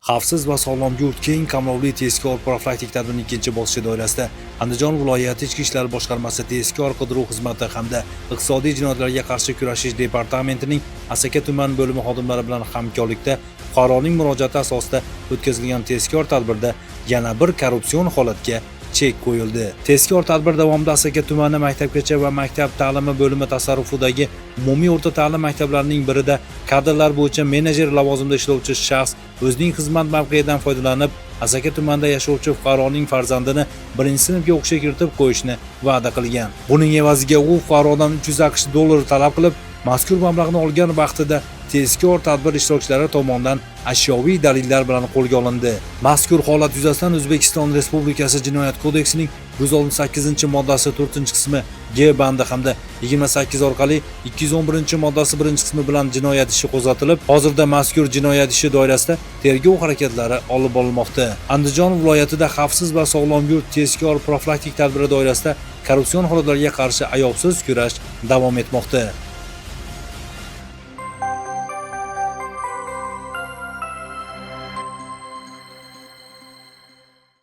Xavfsiz va sog'lom yurt keng qamrovli tezkor profilaktik tadbirining ikkinchi bosqichi doirasida Andijon viloyati Ichki ishlar boshqarmasi tezkor qidiruv xizmati hamda iqtisodiy jinoyatlarga qarshi kurashish departamentining Asaka tuman bo'limi xodimlari bilan hamkorlikda fuqaroning murojaati asosida o'tkazilgan tezkor tadbirda yana bir korrupsion holatga chek qo'yildi. Tezkor tadbir davomida Asaka tumani maktabgacha va maktab ta'limi bo'limi tasarrufidagi umumiy o'rta ta'lim maktablarining birida kadrlar bo'yicha menejer lavozimida ishlovchi shaxs o'zining xizmat mavqeidan foydalanib, Asaka tumanida yashovchi fuqaroning farzandini birinchi sinfga o'qishga kiritib qo'yishni va'da qilgan. Buning evaziga u fuqarodan 300 AQSh dollari talab qilib, mazkur mablag'ni olgan vaqtida tezkor tadbir ishtirokchilari tomonidan ashyoviy dalillar bilan qo'lga olindi. Mazkur holat yuzasidan O'zbekiston Respublikasi Jinoyat kodeksining 168-moddasi 4-qismi G bandi hamda 28 orqali 211-moddasi 1-qismi bilan jinoyat ishi qo'zg'atilib, hozirda mazkur jinoyat ishi doirasida tergov harakatlari olib borilmoqda. Andijon viloyatida xavfsiz va sog'lom yurt tezkor profilaktik tadbiri doirasida korrupsion holatlarga qarshi ayovsiz kurash davom etmoqda.